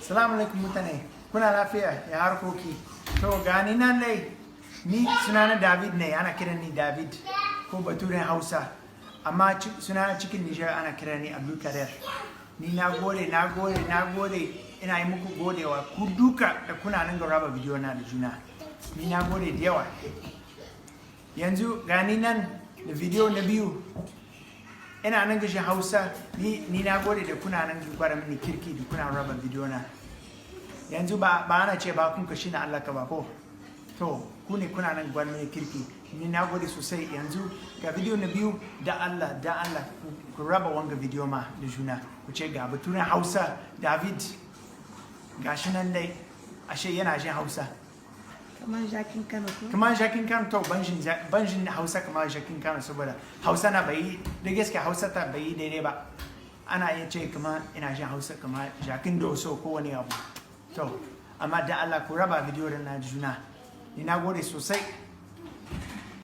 Salamu alaikum mutane, kuna lafiya? Ya harkoki? To, gani nan dai, ni sunana David ne, ana kiran ni David ko Baturen Hausa, amma sunana cikin Nijar ana kiran ni Abdulkader. Ni na gode, na gode, na gode, ina yi muku godewa ku duka da kuna nan ga raba bidiyo na da juna. Ni na gode da yawa. Yanzu gani nan da bidiyo na biyu, ina nan gashin Hausa. Ni na gode da kuna nan gwada mini kirki da kuna raba bidiyo na. Yanzu ba ana ce ba kun kashi na Allah ka ba ko? To, ku ne kuna nan gwada mini kirki, ni na gode sosai. Yanzu ga bidiyo na biyu, da Allah, da Allah ku raba wanga bidiyo ma da juna, ku ce ga Baturen Hausa David gashi nan dai, ashe yana jin Hausa. Kamar jakin Kano ko? Kamar jakin Kano. To, banjin Hausa kamar jakin Kano, saboda Hausa na bai da gaske, Hausa ta bai daidai ba. Ana iya ce kamar ina jin Hausa kamar jakin Doso ko wani abu. To, amma da Allah ku raba bidiyo da na juna. Ni na gode sosai.